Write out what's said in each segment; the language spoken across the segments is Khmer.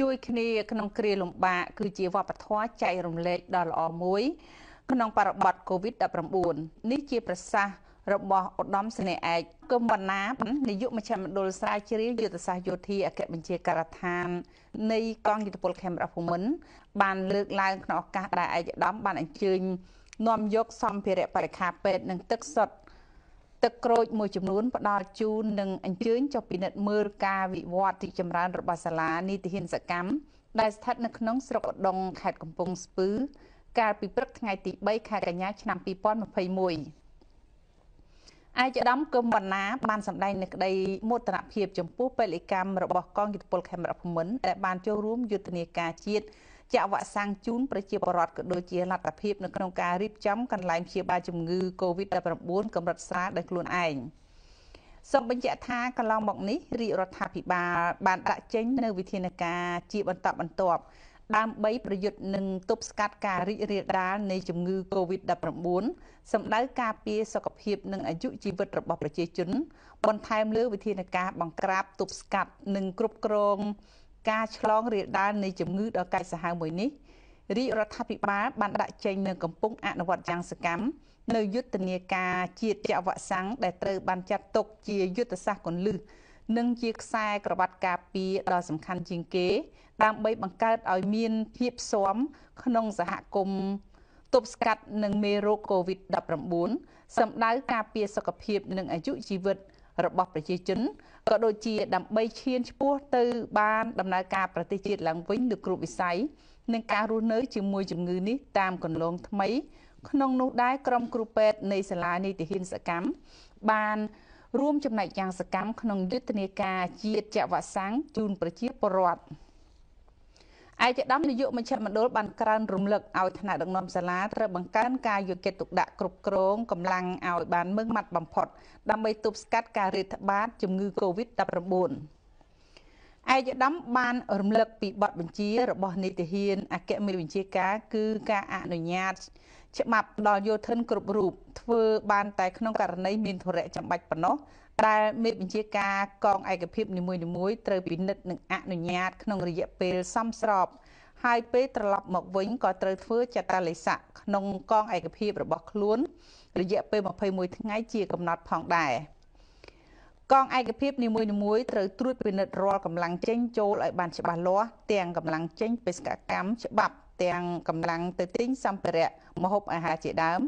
ជួយគ្នាក្នុងគ្រាលំបាកគឺជាវប្បធម៌ចែករំលែកដ៏ល្អមួយក្នុងបរិបទ COVID-19 នេះជាប្រសាសន៍របស់ឧត្តមសេនីយ៍ឯកគឹមវណ្ណានាយកមជ្ឈមណ្ឌលស្រាវជ្រាវយុទ្ធសាស្ត្រយោធាអគ្គបញ្ជាការដ្ឋាននៃកងយោធពលខេមរភូមិន្ទបានលើកឡើងក្នុងឱកាសដែលឯកឧត្តមបានអញ្ជើញនាំយកសម្ភារៈបរិក្ខារពេទ្យនិងទឹកសុទ្ធទឹកក្រូចមួយចំនួនផ្ដល់ជូននិងអញ្ជើញចុះពិនិត្យមើលការវិវត្តរីកចម្រើនរបស់សាលានីតិហ៊ានសកម្មដែលស្ថិតនៅក្នុងស្រុកឧដុង្គខេត្តកំពង់ស្ពឺកាលពីព្រឹកថ្ងៃទី3ខែកញ្ញាឆ្នាំ2021ឯកឧត្តមគឹមវណ្ណាបានសម្ដែងនូវក្តីមោទនភាពចំពោះពលិកម្មរបស់កងយោធពលខេមរភូមិន្ទដែលបានចូលរួមយុទ្ធនាការជាតិចាក់វ៉ាក់សាំងជូនប្រជាពលរដ្ឋក៏ដូចជាលទ្ធភាពនៅក្នុងការរៀបចំកន្លែងព្យាបាលជំងឺ Covid-19 កម្រិតស្រាលដោយខ្លួនឯងសូមបញ្ជាក់ថាកន្លងមកនេះរាជរដ្ឋាភិបាលបានដាក់ចេញនូវវិធានការជាបន្តបន្ទាប់ដើម្បីប្រយុទ្ធនឹងទប់ស្កាត់ការរីករាលដាលនៃជំងឺ Covid-19 សម្ដៅការពារសុខភាពនិងអាយុជីវិតរបស់ប្រជាជនបន្ថែមលើវិធានការបង្ក្រាបទប់ស្កាត់និងគ្រប់គ្រងការឆ្លងរាលដាលនៃជំងឺដ៏កាចសាហាវមួយនេះរាជរដ្ឋាភិបាលបានដាក់ចេញនូវកំពុងអនុវត្តយ៉ាងសកម្មនៅយុទ្ធនាការជាតិចាក់វ៉ាក់សាំងដែលត្រូវបានចាត់ទុកជាយុទ្ធសាស្ត្រគន្លឹះនិងជាខ្សែក្រវ៉ាត់ការពារដ៏សំខាន់ជាងគេដើម្បីបង្កើតឲ្យមានភាពស៊ាំក្នុងសហគមន៍ទប់ស្កាត់នឹងមេរោគ COVID-19 សម្ដៅការពារសុខភាពនិងអាយុជីវិតរបស់ប្រជាជនក៏ដូចជាដើម្បីឈានឆ្ពោះទៅបានដំណើរការប្រទេសជាតិឡើងវិញនៅគ្រប់វិស័យនិងការរស់នៅជាមួយជំងឺនេះតាមគន្លងថ្មីក្នុងនោះដែរក្រុមគ្រូពេទ្យនៃសាលានីតិហ៊ានសកម្មបានរួមចំណែកយ៉ាងសកម្មក្នុងយុទ្ធនាការជាតិចាក់វ៉ាក់សាំងជូនប្រជាពលរដ្ឋឯកឧត្តមនាយកមជ្ឈមណ្ឌលបានក្រើនរំលឹកឲ្យថ្នាក់ដឹកនាំសាលាត្រូវបង្កើនការយកចិត្តទុកដាក់គ្រប់គ្រងកម្លាំងឲ្យបានម៉ឺងម៉ាត់បំផុតដើម្បីទប់ស្កាត់ការរាតត្បាតជំងឺ Covid-19 ឯកឧត្តមបានរំលឹកពីបទបញ្ជារបស់នីតិហ៊ានអគ្គមេបញ្ជាការគឺការអនុញ្ញាតច្បាប់ដល់យោធិនគ្រប់រូបធ្វើបានតែក្នុងករណីមានធុរៈចាំបាច់ប៉ុណ្ណោះដែលមេបញ្ជាការកងឯកភាពនីមួយៗត្រូវពិនិត្យនិងអនុញ្ញាតក្នុងរយៈពេលសមស្របហើយពេលត្រឡប់មកវិញក៏ត្រូវធ្វើចតាឡេស័កក្នុងកងឯកភាពរបស់ខ្លួនរយៈពេល21ថ្ងៃជាកំណត់ផងដែរកងឯកភាពនីមួយៗត្រូវត្រួតពិនិត្យរាល់កម្លាំងចេញចូលឲ្យបានច្បាស់លាស់ទាំងកម្លាំងចេញបេសកកម្មច្បាប់ទាំងកម្លាំងទៅទិញសម្ភារៈម្ហូបអាហារជាដើម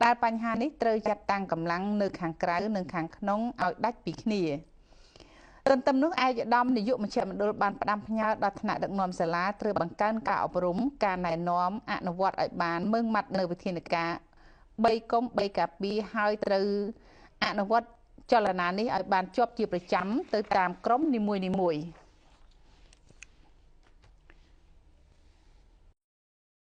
ដែលបញ្ហានេះត្រូវចាត់តាំងកម្លាំងនៅខាងក្រៅនិងខាងក្នុងឲ្យដាច់ពីគ្នាទន្ទឹមនោះឯកឧត្តមនាយកមជ្ឈមណ្ឌលបានផ្ដាំផ្ញើដល់ថ្នាក់ដឹកនាំសាលាត្រូវបង្កើនការអប់រំការណែនាំអនុវត្តឲ្យបានម៉ឺងម៉ាត់នៅវិធានការ3កុំ3ការពារហើយត្រូវអនុវត្តចលនានេះឲ្យបានជាប់ជាប្រចាំទៅតាមក្រុមនីមួយៗ។